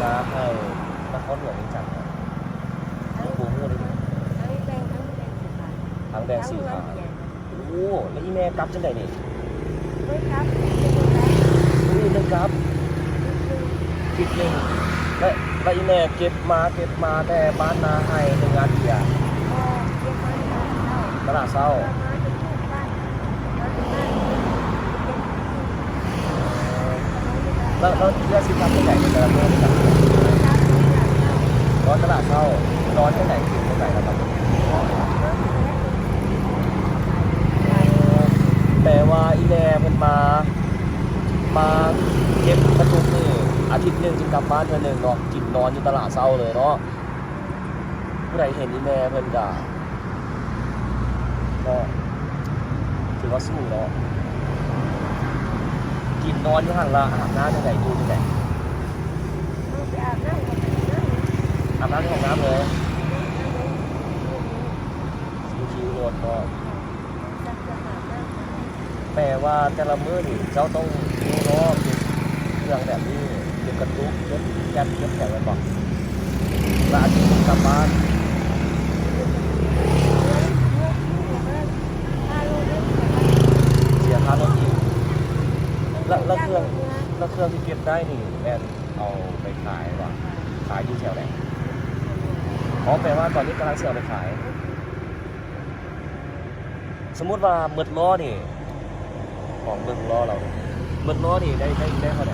ມາໃຫ້ນະຄອນຫຼວງວຽງຈັນ ຍັງບໍ່ຮູ້ເລີຍ. ທັງແບ່ງ ທັງແບ່ງ ທັງແບ່ງ ທັງເຮືອນ ສີ່ຂາຍ. ໂອ້ ແລ້ວອີ່ແມ່ກັບຈັ່ງໃດນີ້? ບໍ່ໄດ້ກັບ ມື້ອື່ນກັບ ທິດໜຶ່ງ. ແລ້ວ ແລ້ວອີ່ແມ່ເກັບມາ ເກັບມາແຕ່ບ້ານນາໄຮ່ ຫຼືງານເບຍ? ບໍ່ ເກັບມາແຕ່ຕະຫຼາດເຊົ້າ ຕະຫຼາດເຊົ້າ. ມາຈາກບ້ານ ມາຈາກບ້ານ ເກັບ ແລ້ວ ແລ້ວ ແລ້ວຊິກັບຈັ່ງໃດແຕ່ລະມື້ນີ້? ນອນຕະຫຼາດເຊົ້າ ນອນຈັ່ງໃດ ກິນຈັ່ງໃດລະບັດນີ້? ແປວ່າອີ່ແມ່ເພິ່ນມາ ມາເກັບມາທຸກມື້ ອາທິດໜຶ່ງຈຶ່ງກັບບ້ານເທື່ອໜຶ່ງເນາະ ກິນນອນຢູ່ຕະຫຼາດເຊົ້າເລີຍເນາະ. ຜູ້ໃດເຫັນອີ່ແມ່ເພິ່ນກະ ເນາະ ຖືວ່າສູ້ເນາະ ກິນນອນຢູ່ຫັ້ນລະ. ອາບນ້ຳຈັ່ງໃດ ຢູ່ຈັ່ງໃດ? ອາບນ້ຳ ອາບນ້ຳໃນຫ້ອງນ້ຳເລີຍ. ລົດເນາະ. ແປວ່າແຕ່ລະມື້ນີ້ເຈົ້າຕ້ອງຢູ່ເນາະ ເກັບເຄື່ອງແບບນີ້ ເກັບກະຕຸກ ເກັບແກັສ ເກັບຫຍັງແມ່ນບໍ່? ແລ້ວອາທິດໜຶ່ງກັບບ້ານ ເສຍຄ່າລົດອີກ. ແລ້ວ ແລ້ວເຄື່ອງ ແລ້ວເຄື່ອງທີ່ເກັບໄດ້ນີ້ແມ່ນ ເອົາໄປຂາຍຫວາ? ຂາຍຢູ່ແຖວໃດ? ອໍ ແປວ່າຕອນນີ້ກຳລັງຊິເອົາໄປຂາຍ. ສົມມຸດວ່າໝົດລໍ້ນີ້ ຂອງເບິ່ງລໍ້ລາວ ໝົດລໍ້ນີ້ໄດ້ ໄດ້ ໄດ້ເທົ່າໃດ?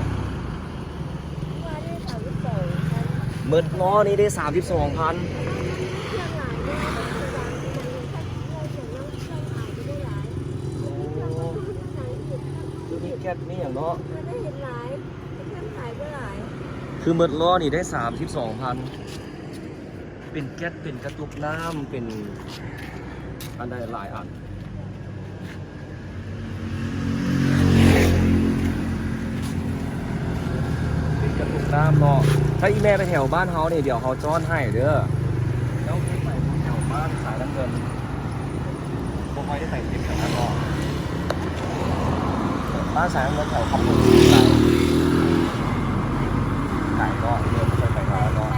ໝົດລໍ້ນີ້ໄດ້ສາມສິບສອງພັນ. ໂອ້ ຄືມີແກັສມີຫຍັງເນາະ. ຄືໝົດລໍ້ນີ້ໄດ້ສາມສິບສອງພັນ ເປັນແກັສ ເປັນກະຕຸກນ້ຳ ເປັນອັນໃດຫຼາຍອັນ ເປັນກະຕຸກນ້ຳເນາະ. ຖ້າອີ່ແມ່ໄປແຖວບ້ານເຮົານີ້ ດຽວເຮົາຈ້ອນໃຫ້ເດີ. ເຈົ້າເຄີຍໄປແຖວບ້ານສາຍນ້ຳເງິນ? ບໍ່ຄ່ອຍໄດ້ໄປເກັບແຖວນັ້ນເນາະ. ບ້ານສາຍນ້ຳເງິນແຖວຄຳເມືອງໄກ ໄກເນາະ ເດີ ບໍ່ຄ່ອຍໄປແຖວນັ້ນເນາະ.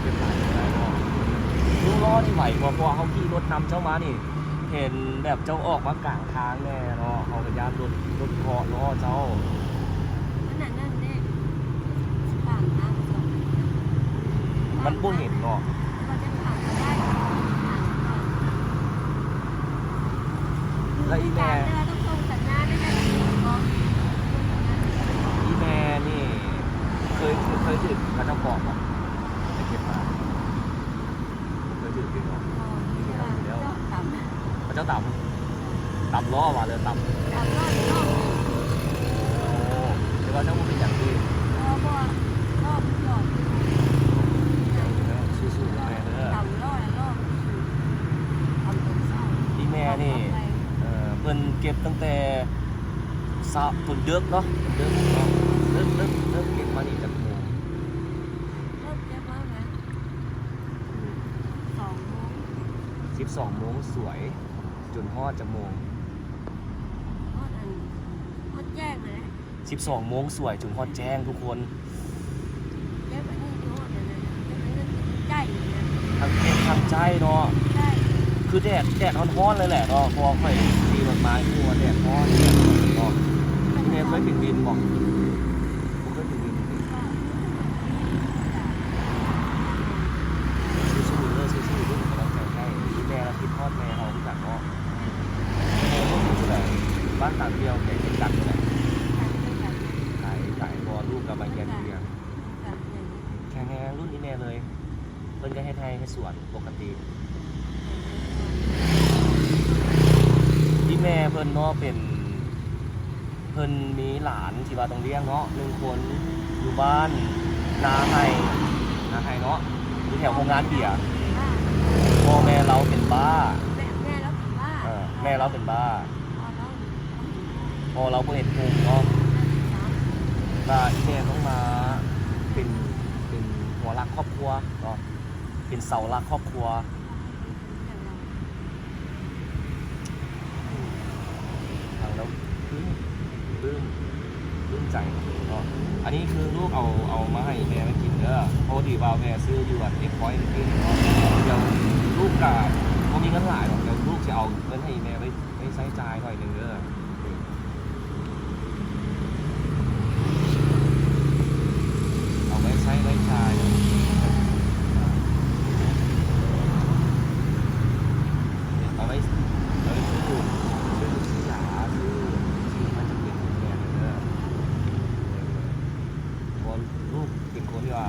ເປັນໄກເນາະ. ຢູ່ລໍ້ນີ້ໄຫວບໍ່? ເພາະວ່າເຮົາຂີ່ລົດນຳເຈົ້າມານີ້ ເຫັນແບບເຈົ້າອອກມາກາງທາງແດ່ເນາະ ເຮົາກໍຢ້ານລົດ ລົດເຄາະລໍ້ເຈົ້າ. ມັນອັນນັ້ນເດ້ ຂາງທາງ ມັນບໍ່ເຫັນເນາະ. ມັນຈະຂາງບໍ່ໄດ້ ຂາງໄປ ແລ້ວອີ່ແມ່ ແຕ່ວ່າຕ້ອງສົ່ງສັນຍານໃຫ້ກັນອີກເນາະ. ອີ່ແມ່ນີ້ເຄີຍ ເຄີຍຖືກເຂົາເຈົ້າເກາະບໍ່? ໄປເກັບມາ ບໍ່ເຄີຍຖືກເລີຍເນາະ. ເຈົ້າຕຳ ເຂົາເຈົ້າຕຳ ຕຳລໍ້ວ່າ ຫຼືຕຳ ຕຳລໍ້ ໂອ້ ແຕ່ວ່າເຈົ້າບໍ່ເປັນຫຍັງຕິ? ບໍ່ ບໍ່ ລໍມັນຈອດ ເຈົ້າເດີ ສູ້ໆ ແມ່ເດີ. ຕຳລໍ້ ລໍ້ ຕຳຕົນເຊົ້າ ອີ່ແມ່ນີ້ ເອີ ເພິ່ນເກັບຕັ້ງແຕ່ເຊົ້າ ເພິ່ນເດິກເນາະ ເພິ່ນເດິກເນາະ ເລີ່ມ ເລີ່ມ ເລີ່ມເກັບມານີ້ຈັກໂມງ? ເລີ່ມເກັບມາແມ່ນ ສອງໂມງ ສິບສອງໂມງສວຍ ຈົນຮອດຈັກໂມງ? ຮອດອັນ ຮອດແຈ້ງເລີຍ. ສິບສອງໂມງສວຍຈົນຮອດແຈ້ງທຸກຄົນ. ເກັບອັນນີ້ຮອດອັນນັ້ນ ເກັບອັນນັ້ນໃກ້ນະ ທັງເກັບທັງໃຊ້ເນາະ. ໃຊ້ ຄືແດດ ແດດຮ້ອນໆເລີຍແຫຼະເນາະ ເພາະວ່າຂ້ອຍຂີ່ລົດມາ ຄືວ່າແດດຮ້ອນ ແດດຮ້ອນເນາະ. ແມ່ເຄີຍເປັນວິນບໍ່? ບໍ່ເຄີຍເປັນວິນຕິ? ສູ້ໆເດີ ສູ້ໆ ເປັນກຳລັງໃຈໃຫ້. ແມ່ລະຄິດຮອດແມ່ເຮົາຄືກັນເນາະ. ແມ່ລູກຢູ່ໃດ? ບ້ານຕາດຽວ ແຂວງວຽງຈັນພຸ້ນແຫຼະ. ໄກ ໄກ ເພາະວ່າລູກກຳລັງຮຽນຢູ່ວຽງ. ແຂງແຮງ ລຸ້ນອີ່ແມ່ເລີຍ. ເພິ່ນກໍເຮັດໄຮ່ເຮັດສວນປົກກະຕິ. ອີ່ແມ່ເພິ່ນເນາະ ເປັນ ເພິ່ນມີຫຼານທີ່ວ່າຕ້ອງລ້ຽງເນາະ ໜຶ່ງຄົນ ຢູ່ບ້ານນາໄຮ່ ນາໄຮ່ເນາະ ຢູ່ແຖວໂຮງງານເບຍ. ພໍ່ແມ່ລາວເປັນບ້າ ແມ່ ແມ່ລາວເປັນບ້າ ເອີ ແມ່ລາວເປັນບ້າ. ພໍ່ລາວ ພໍ່ລາວບໍ່ເຫັນຫົງເນາະ ວ່າອີ່ແມ່ຕ້ອງມາເປັນ ເປັນຫົວຫຼັກຄອບຄົວເນາະ ເປັນເສົາຫຼັກຄອບຄົວ. ຟັງແລ້ວປຶ້ມ ປຶ້ມ ປຶ້ມໃຈເນາະ. ອັນນີ້ຄືລູກເອົາ ເອົາມາໃຫ້ແມ່ໄວ້ກິນເດີ ພໍດີວ່າແວ່ຊື້ຢູ່ອັນເອັກພອຍກິນເນາະ. ດຽວລູກກະບໍ່ມີເງິນຫຼາຍດອກ ດຽວລູກຊິເອົາເງິນໃຫ້ແມ່ໄວ້ ໄວ້ໃຊ້ຈ່າຍໜ້ອຍໜຶ່ງເດີ. ເອົາໄວ້ໃຊ້ໄວ້ຈ່າຍ ເອົາໄວ້ ເອົາໄວ້ຊື້ ຊື້ ຊື້ຢາ ຊື້ ຊື້ມັນເປັນແບບເດີ. ເພາະລູກເປັນຄົນທີ່ວ່າ